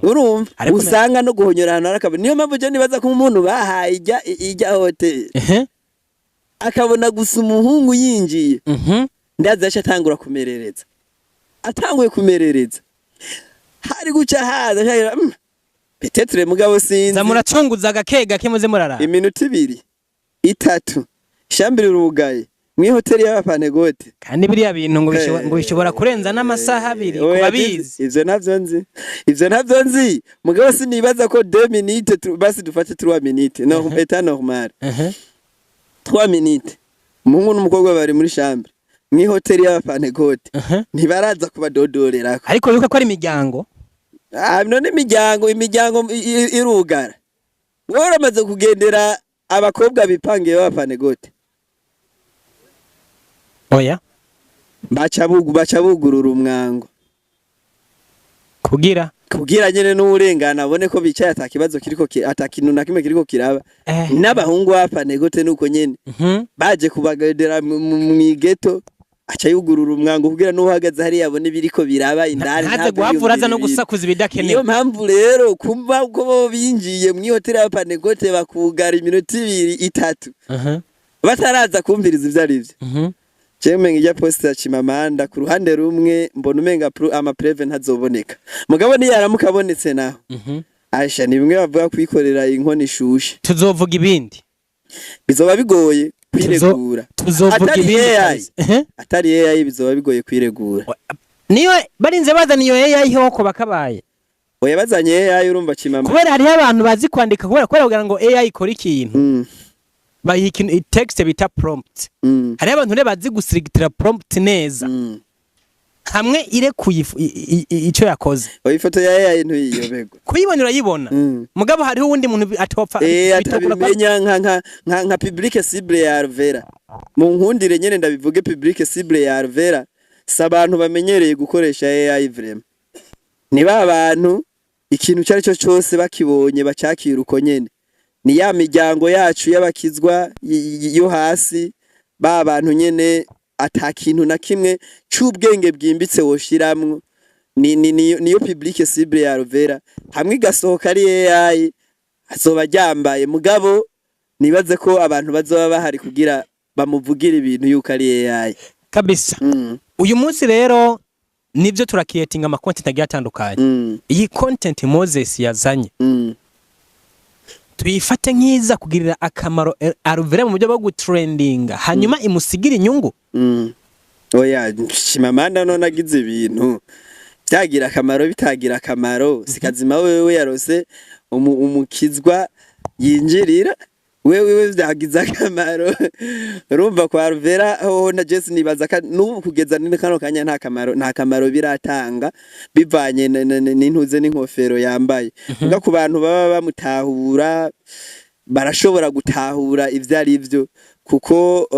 Urumva usanga no guhonyora ahantu hari akabari. Niyo mpamvu je nibaza ko umuntu bahaye ijya hoteli, akabona gusa umuhungu yinjiye, ndazi yaca atangura kumerereza. Atanguye kumerereza, hari guca haza ashaka, peut-être, mugabo sinzi. Za muracunguza gake gake muze murara. Iminota 2, 3, chambre irugaye mw'ihoteli y'abapanegote. Kandi biriya bintu ngo bishobora kurenza n'amasaha 2 ku Oya, babizi. Ivyo ntavyo nzi, ivyo ntavyo nzi, mugabo sinibaza ko 2 minutes, basi dufate 3 minutes, no état normal, 3 minutes, umuhungu n'umukobwa bari muri chambre mw'ihoteli y'abapanegote, ntibaraza kubadodorerako. Ariko yuko ko ari imiryango. Ah, none imiryango irugara. Wowe uramaze kugendera abakobwa bipangiye b'abapanegote? Oya. Baca bugurura umwango. Kugira Kugira nyene n'urengana abone ko bicaye ata kibazo kiriko, ata kintu na kimwe kiriko kiraba. N'abahungu b'abapanegote nuko nyene baje kubagendera mw'igeto, aca yugurura umwango kugira n'uhagaze hariya abone ibiriko biraba indani. Ntaze Ntabwo guhavura aza no yiyumvira ibintu. gusakuza ibidakenewe. Niyo mpamvu rero kumva ko bo binjiye mw'ihoteli y'abapanegote bakugara iminota 2, 3, bataraza kumviriza ivyo ari vyo. Jewe umenga irya poste ya Chimamanda, ku ruhande rumwe mbona umenga ama preuves ntazoboneka, mugabo niyaramuka abonetse naho, Aisha, ni bimwe bavuga kwikorera inkono ishushe. Tuzovuga ibindi. Bizoba bigoye kwiregura. Tuzovuga Atari ibindi AI. kabisa. Atari AI, bizoba bigoye kwiregura. Niyo barinze bazana iyo AI hoko bakabaye. Oya, bazanye AI, urumva Chimamanda. Kubera hariho abantu bazi kwandika, kubera kugira ngo AI ikore ikintu, bayiha ikintu text bita prompt. Hariho abantu rero bazi gusirigitira prompt neza, hamwe irekuye ico yakoze. Oya, ifoto ya AI ntuyiyobegwa. Kuyibona urayibona, mugabo hariho uwundi muntu atopfa bitokora. Atabimenya nka public cible ya Alvera. Mu nkundire nyene ndabivuge, public cible ya Alvera si abantu bamenyereye gukoresha AI vraiment. Ni ba bantu ikintu icyo ari cyo cyose bakibonye bacakira uko nyene. Ni ya miryango yacu y'abakizwa yo hasi, ba bantu nyene ata kintu na kimwe c'ubwenge bwimbitse woshiramwo. Ni niyo public cible ya Alvera. Hamwe igasohoka ari AI, azoba ryambaye, mugabo nibaze ko abantu bazoba bahari kugira bamuvugire ibintu yuko ari AI. Kabisa. Uyu munsi rero nivyo, turacreatinga ama content agiye atandukanye. Iyi content Moses yazanye, tuyifate nk'iza kugirira akamaro Alvera mu buryo bwo gutrendinga, hanyuma imusigire inyungu. Oya, Chimamanda none agize ibintu byagira akamaro, bitagira akamaro, sikazima wewe yarose umukizwa yinjirira wewe byagize akamaro. Urumva kwa Alvera hoho na Jesse nibaza ka n'ubu kugeza ni kano kanya nta kamaro biratanga, bivanye n'intuze n'inkofero yambaye. Muga ku bantu baba bamutahura, barashobora gutahura ivyo ari vyo, kuko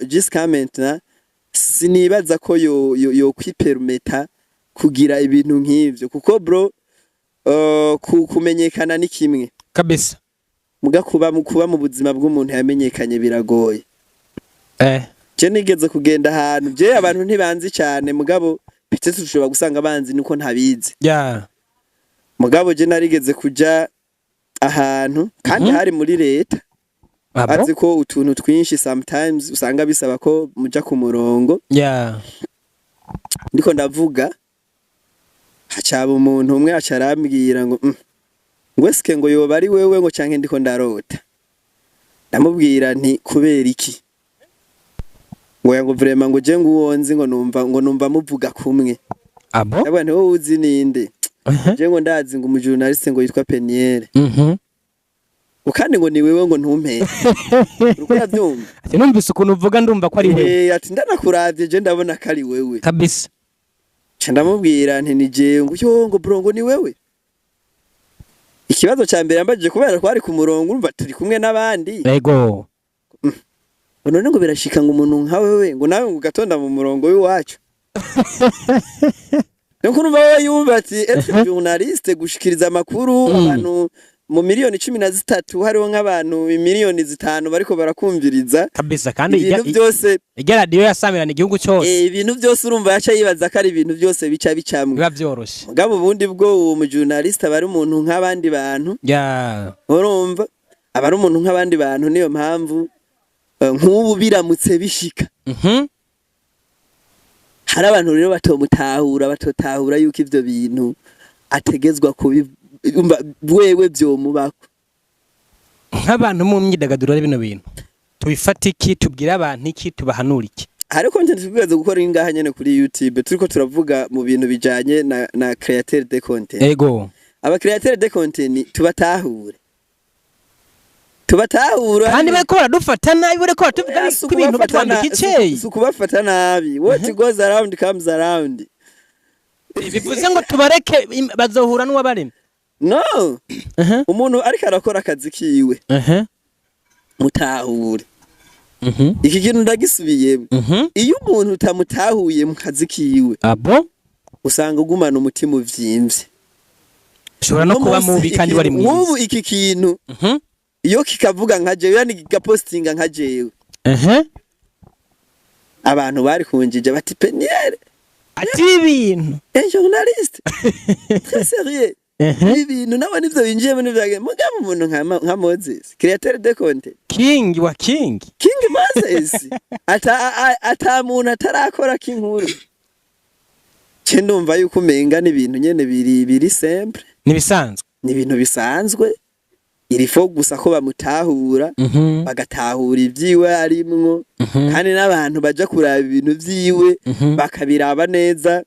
jusqu'à maintenant sinibaza ko yo kwipermeta kugira ibintu nk'ivyo, kuko bro, kumenyekana ni kimwe, muga kuba mu buzima bw'umuntu yamenyekanye biragoye. Je nigeze kugenda ahantu, je abantu ntibanzi cyane, mugabo peut-être ushobora gusanga banzi nuko ntabizi. Mugabo je narigeze kuja ahantu kandi hari muri leta. Abo? Azi ko utuntu twinshi sometimes usanga bisaba ko muja ku murongo. Ndiko ndavuga, hacaba umuntu umwe aca arambwira ngo ngo eske ngo yoba ari wewe, ngo canke ndiko ndarota? Ndamubwira nti: "Kubera iki?" Ngo ya, ngo vraiment, ngo je nguwo nzi, ngo numva muvuga kumwe. Abo? Ndabona nti: "Wowe uzi ninde?" Je ngo ndazi ngo umujournaliste ngo yitwa Peniel. Ngo kandi ngo ni wewe, ngo ntumpere, uriko uravyumva? Ati numvise ukuntu uvuga, ndumva ko ari wewe. Eh, ati ndanakuravye je ndabona ko ari wewe. Ca ndamubwira nti: "Ni jewe." Ngo yo, ngo bro, ngo ni wewe. Ikibazo ca mbere yambajije, kubera twari ku murongo, urumva turi kumwe n'abandi, ngo none ngo birashika ngo umuntu nka wewe, ngo nawe ngo ugatonda mu murongo w'iwacu? Nuko urumva wewe yumva ati être journaliste, gushikiriza amakuru abantu mu miliyoni 13, hariho nk'abantu miliyoni 5 bariko barakumviriza. Kabisa, kandi ibintu byose. Ijya radiyo yasamirana igihugu cyose. Ibintu byose, urumva yaca yibaza ko ari ibintu byose bica bicamwe. Biba byoroshe. Mugabo ubundi bwo uwo mujournaliste aba ari umuntu nk'abandi bantu. Urumva aba ari umuntu nk'abandi bantu, niyo mpamvu nk'ubu biramutse bishika, hari abantu rero batomutahura, batotahura yuko ivyo bintu ategezwa kubi umva wewe vyomubako. Nk'abantu mu myidagaduro bino bintu tubifata iki? Tubwire abantu iki? Tubahanura iki? Hari content twibaza gukora ingaha nyene kuri YouTube, turiko turavuga mu bintu bijanye na créateur de content. Aba créateur de content tubatahure, tubatahure. Kandi bariko baradufata nabi, bariko baratuvuga Oya, si ko ibintu ukubafata batwambika iceyi. Si ukubafata nabi, what goes around comes around. Bivuze ngo tubareke, bazohura n'uwabaremye. No, umuntu ariko arakora akazi kiwe, mutahure. Iki kintu ndagisubiyemo. Iyo umuntu utamutahuye mu kazi kiwe, abo usanga ugumana umutima uvyimbye. Ushobora no Uno kuba munsi mubi kandi wari nk'ubu mwiza. iki kintu iyo kikavuga nka jewe, yani kigapostinga nka jewe, abantu bari kunjija bati: "Peniel, ati ibintu un journaliste très sérieux, ibi bintu nawe nivyo binjiyemo nivyo." Mugabo umuntu nka Moses, créateur de content, King wa king. King Moses, ata muntu atarakora k'inkuru, ce ndumva yuko umenga n'ibintu nyene biri simple. Nibisanzwe. Ni ibintu bisanzwe, il faut gusa ko bamutahura, bagatahura ibyiwe arimwo, kandi n'abantu baja kuraba ibintu vyiwe bakabiraba neza.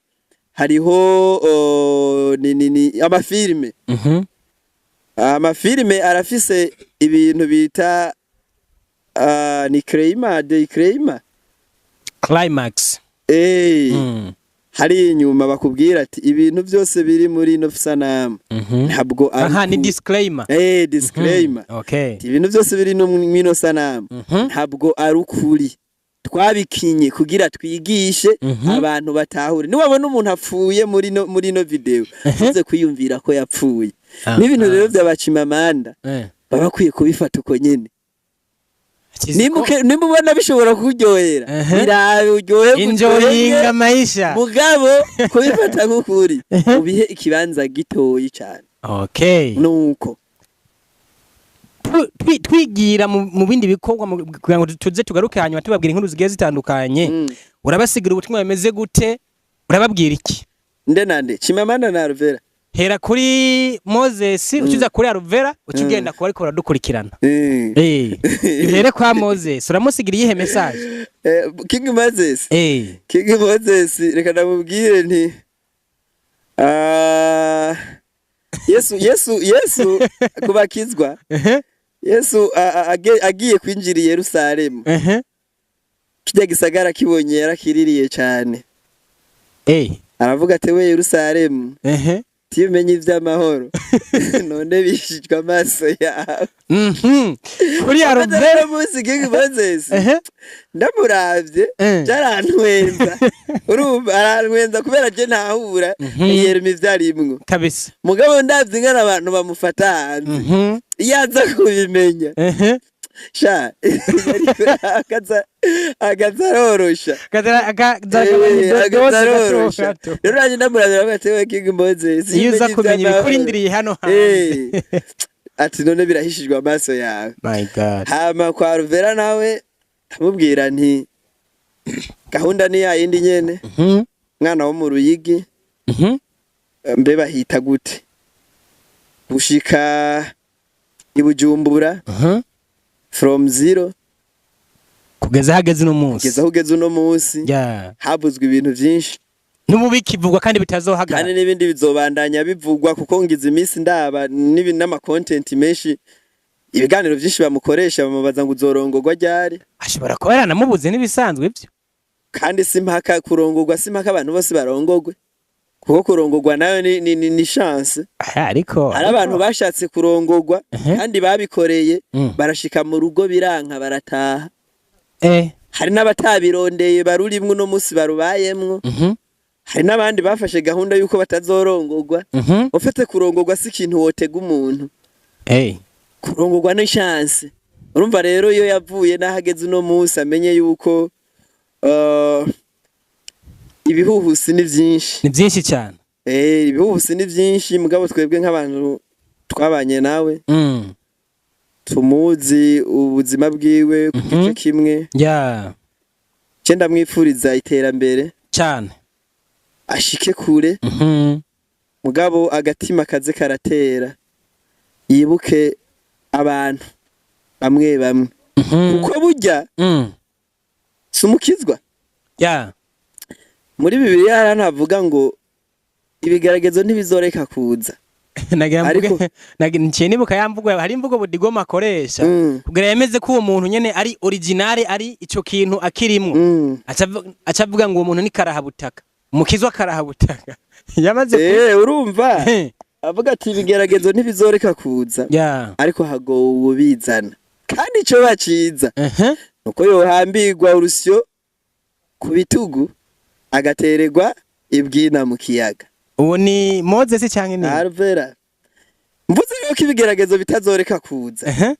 Hariho ni amafilime. Amafilime arafise ibintu bita ni crema de crema Climax. Hari inyuma bakubwira ati ibintu byose biri muri ino sanamu ntabwo ari Aha ni disclaimer. Disclaimer. Okay. Ibintu byose biri no muri ino sanamu ntabwo ari ukuri, twabikinye kugira twigishe abantu batahure. Niwabona umuntu apfuye muri no video, uze kwiyumvira ko yapfuye. N'ibintu rero by'abacimamanda baba bakwiye kubifata uko nyene. Nimubona bishobora kuryohera, birabe uryohe, Enjoying maisha. Mugabo kubifata nk'ukuri ubihe ikibanza gitoyi cyane. Okay. Nuko Twigira mu bindi bikorwa kugira ngo tuze tugaruke hanyuma tubabwira inkuru zigiye zitandukanye. Urabasigira ubutumwa bimeze gute? Urababwira iki? Nde nande Chimamanda na Alvera. Hera kuri Moses, ucuza kuri Alvera, ucugenda kuba ariko baradukurikirana. Here kwa Moses, uramusigira iyihe message? King Moses. King Moses, reka ndamubwire nti Yesu kubakizwa. Yesu agiye kwinjira i Yerusalemu. Kijya gisagara kibonye yarakiririye cyane. Aravuga ati we Yerusalemu. Timenye ivy'amahoro. None bishijwe amaso yawe. Kuri Alvera munsi King Moses. Ndamuravye byarantwenza. Urumva arantwenza kubera je ntahura yerema ivyarimwo. Kabisa. Mugabo ndavye ingana abantu bamufata hanze. Yaza kubimenya. Sha akazarorosha. Akazarorosha. Rero nanje ndamuravye ati we King Moses. Iyo uza kumenya ibikurindiriye hano hanze. Ati none birahishijwe amaso yawe. My God. Hama kwa Alvera nawe ndamubwira nti gahunda ni yayindi nyene. Mwana wo mu Ruyigi. Mbe bahita gute? Gushika i Bujumbura. From zero kugeza hageze no munsi. Kugeza hageze no munsi. Habuzwe ibintu byinshi. Nubu bikivugwa kandi bitazohagarara. Kandi nibindi bizobandanya bivugwa kuko ngize iminsi ndaba n'ama content menshi, ibiganiro byinshi bamukoresha bamubaza ngo uzorongorwa ryari. Ashobora kuba yaranamubuze n'ibisanzwe ibyo. Kandi simpaka kurongorwa, simpaka abantu bose barongorwe. Kuko kurongorwa nayo ni chance. Ariko hari abantu bashatse kurongorwa kandi babikoreye barashika mu rugo biranka barataha. Hari n'abatabirondeye barurimwe no munsi barubayemwo. Hari n'abandi bafashe gahunda yuko batazorongorwa. Ufite kurongorwa si ikintu wotega umuntu. Kurongorwa ni chance. Urumva rero iyo yavuye nahageze uno munsi amenye yuko ibihuhusi ni byinshi. Ni byinshi cyane. Ibihuhusi ni byinshi mugabo twebwe nk'abantu twabanye nawe. Tumuzi ubuzima bwiwe ku gice kimwe. Cye ndamwifuriza iterambere cyane. Ashike kure. Mugabo agatima kaze karatera. Yibuke abantu bamwe bamwe. Kuko burya sumukizwa. Muri Bibiliya harantavuga ngo ibigeragezo ntibizoreka kuza. Nagira mvuge nibuka yamvugo hari imvugo budigoma akoresha kugira yemeze ko uwo muntu nyene ari originale, ari ico kintu akirimwo. Acavuga ngo uwo muntu ni karahabutaka. Umukizwa karahabutaka. Yamaze urumva avuga ati ibigeragezo ntibizoreka kuza. Ariko hagowe ubizana. Kandi ico baciza nuko yohambirwa urusyo ku bitugu agatererwa ibwina mu kiyaga. Uwo ni Moses canke ni Alvera? Mvuze yuko ibigeragezo bitazoreka kuza.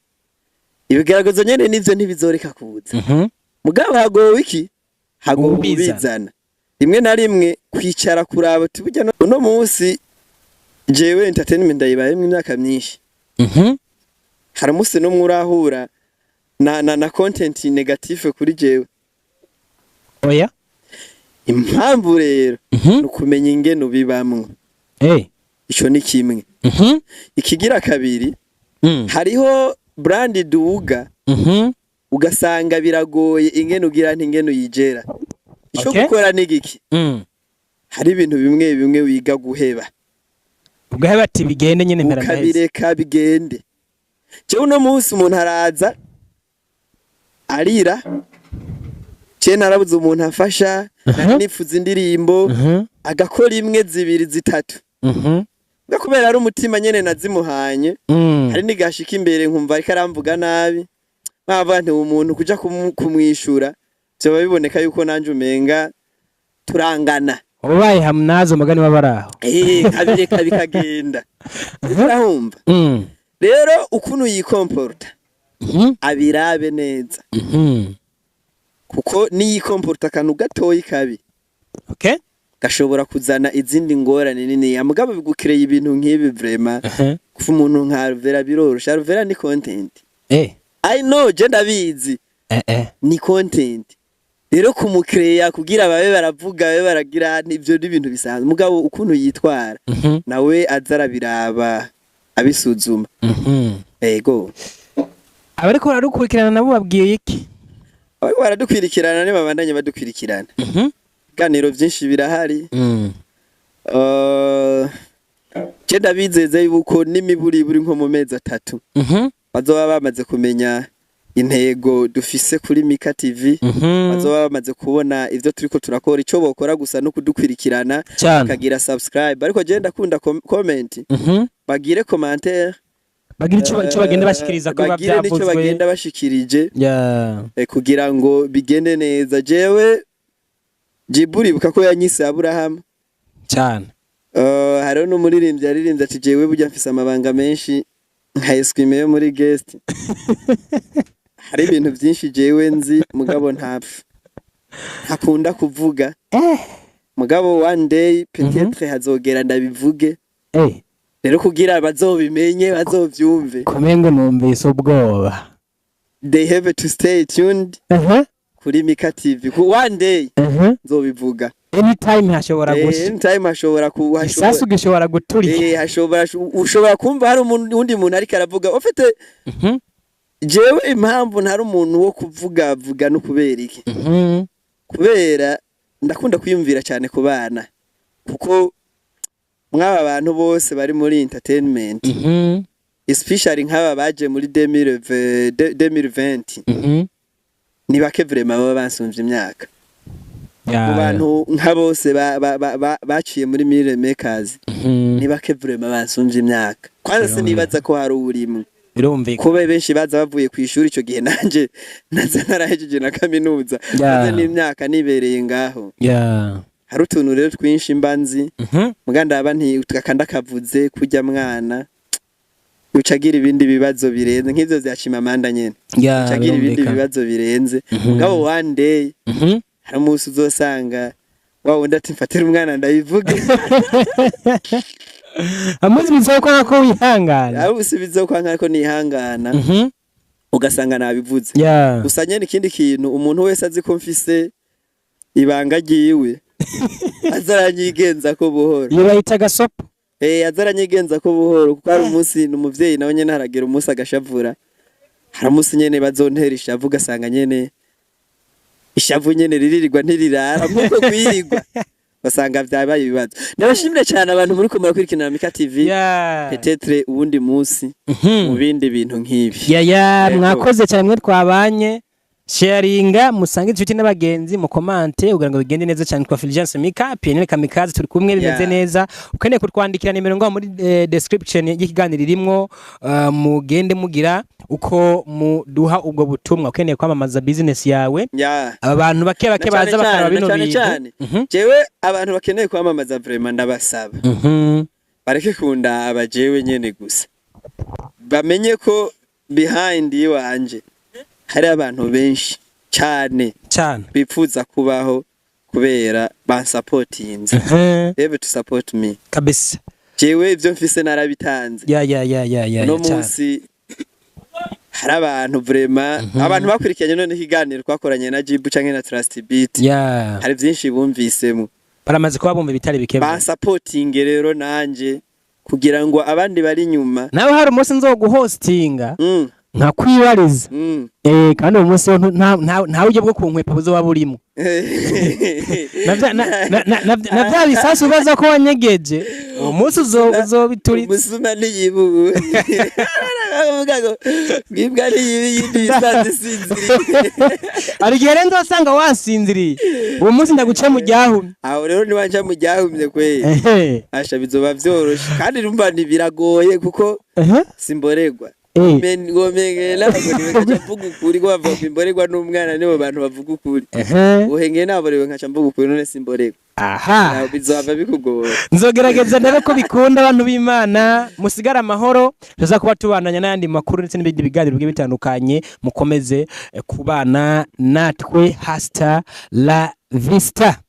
Ibigeragezo nyene nivyo ntibizoreka kuza. Mugabo hagowe iki? Hagowe ubizana. Rimwe na rimwe kwicara kuraba tubujya uno munsi jewe entertainment ndayibayemwe imyaka myinshi. Hari umunsi n'umwe urahura na content negative kuri jewe. Oya. Impamvu rero nukumenya ingene ubibamwo. Ico ni kimwe. Ikigira kabiri, hariho brand duga ugasanga biragoye ingene ugira nti ingene uyigera. Ico gukora ni giki? Hari ibintu bimwe bimwe wiga guheba. Ugaheba ati bigende nyene, mpera ndaheze. Ukabireka bigende. Jewe uno munsi umuntu araza arira, je narabuze umuntu afasha, nari nifuza indirimbo, agakora imwe, zibiri, zitatu. Mbwa kubera ari umutima nyene nazimuhanye, hari nigashika imbere nkumva ariko aramvuga nabi, nkavuga nti umuntu kuja kumwishura vyoba biboneka yuko nanje umenga turangana. Ubaye hamnazo mugani w'abaraho. Eh, nkabireka bikagenda. Urahumva? Rero ukuntu yikomporta, abirabe neza, kuko niyikomporta akantu gatoyi kabi gashobora kuzana izindi ngorane nini. Mugabo bigukereye ibintu nk'ibi, vraiment, kuva umuntu nka Alvera biroroshe. Alvera ni content. I know, je ndabizi. Ni content. Rero kumukereya kugira babe baravuga, babe baragira, nivyo n'ibintu bisanzwe. Mugabo ukuntu yitwara, nawe aza arabiraba, abisuzuma. Ego. Abariko baradukurikirana nabo babwiye iki? Abariko baradukwirikirana nibabandanye badukwirikirana. Ibiganiro vyinshi birahari. Je ndabizeze yuko n'imiburiburi nko mu mezi 3 bazoba bamaze kumenya intego dufise kuri Mika TV, bazoba bamaze kubona ivyo turiko turakora. Ico bokora gusa no kudukwirikirana, bakagira subscribe. Ariko je ndakunda comment, bagire commentaire. Bagira ico bagenda bashikiriza ko biba Bagire n'ico byavuzwe. bagenda bashikirije, kugira ngo bigende neza. Jewe Jiburi, buka ko yanyise Aburahamu. Cyane. Hariho n'umuririmbyi yaririmbye ati jewe burya mfise amabanga menshi nka eswime yo muri guest. Hari ibintu byinshi jewe nzi, mugabo ntapfa, ntakunda kuvuga. Mugabo one day peut-être hazogera ndabivuge. Rero kugira bazobimenye, bazovyumve, Kumengo numvise ubwoba. they have to stay tuned kuri Mika TV. Ku one day nzobivuga. Anytime hashobora gusha. Anytime hashobora ku hashobora Isasu gishobora guturika. Hashobora, ushobora kumva hari umuntu, undi muntu ariko aravuga ufite. Jewe impamvu ntari umuntu wo kuvuga vuga no kubera iki? Kubera ndakunda kwiyumvira cyane ku bana, kuko mw'aba bantu bose bari muri entertainment, especially nk'aba baje muri 2020, ni bake vraiment baba bansumvye imyaka. Mu bantu nka bose baciye muri Mille Makers, ni bake vraiment bansumvye imyaka. Kwanza sinibaza ko hari uwurimwe, kuba benshi baza bavuye ku ishuri ico gihe, nanje naza narahejeje na kaminuza, maze n'imyaka nibereye ngaho. Hari utuntu rero twinshi mba nzi, muga ndaba nti akanda kavuze kurya mwana ucagira ibindi bibazo birenze nk'ivyo vya Chimamanda nyene, ucagira ibindi bibazo birenze. Mugabo one day hari umunsi uzosanga wa wundi ati mfatira umwana ndabivuge. Amuzi bizokora ko wihangana. Aho usubiza ko nkariko nihangana, ugasanga nabivuze. Gusa nyene ikindi kintu, umuntu wese azi ko mfise ibanga ryiwe azaranyigenza ko buhoro. Iyo bayita gasopo. Eh, azaranyigenza ko buhoro, kuko hari umunsi n'umuvyeyi nawe nyene haragera umunsi agashavura. Hari umunsi nyene bazontera ishavu, ugasanga nyene ishavu nyene riririrwa ntirirara nkuko kwirirwa, basanga vyabaye ibibazo. Ndabashimire cyane abantu muri ko murakurikirana Mika TV. Peut-être uwundi munsi mu bindi bintu nk'ibi. Ya. Yego. Mwakoze cyane mwe twabanye. Sharinga, musange inshuti n'abagenzi, mukomante kugira ngo bigende neza cyane. Kwa Fulgence Mika, Pionnier Kamikaze, turi kumwe, bimeze neza. Ukeneye kutwandikira, nimero ngaho muri description y'ikiganiro irimwo, mugende mugira uko muduha ubwo butumwa. Ukeneye kwamamaza business yawe, aba bantu bake bake Na cane baza bakaraba cane, bino na cane bintu. cane. Jewe abantu bakeneye kwamamaza, vraiment ndabasaba bareke kundaba jewe nyene gusa, bamenye ko behind iwanje hari abantu benshi cyane bipfuza kubaho kubera bansapotinze. They have to support me. Jewe ivyo mfise narabitanze. Ya. Uno Ya, cyane. munsi hari abantu, vraiment, abantu bakurikiranye none ikiganiro twakoranye na Jibu canke na Trust Beat, hari vyinshi bumvisemo. Baramaze kuba bumva ibitari bike. Bansapotinge rero nanje kugira ngo abandi bari inyuma. Nawe hari umunsi nzoguhostinga. Nkakwibariza. Kandi uwo munsi wo nta buryo bwo kunkwepa buzoba burimo. Na vya bisasu ubaza ko wanyegeje, uwo munsi uzobituritse. Umusuma ntiyibuwe, avuga ngo bwibwa ntiyibi yindi bisanzwe isinziriye. Hari igihe rero nzosanga wasinziriye, uwo munsi ndaguce mu ryahumye. Aho rero niwanja mu ryahumye kweri, asha bizoba vyoroshe, kandi numva ntibiragoye kuko simboregwa. Womengeye n'abagore nkaca mvuga ukuri, ko bavuga ngo imboregwa n'umwana nibo bantu bavuga ukuri. Uhengeye naborewe nkaca mvuga ukuri, none simboregwa? Aha. Aho bizohava bikugora. Nzogerageza ndabe ko bikunda. Abantu b'Imana, musigare amahoro, tuza kuba tubandanya n'ayandi makuru ndetse n'ibindi biganiro bigiye bitandukanye. Mukomeze kubana natwe. Hasta la vista.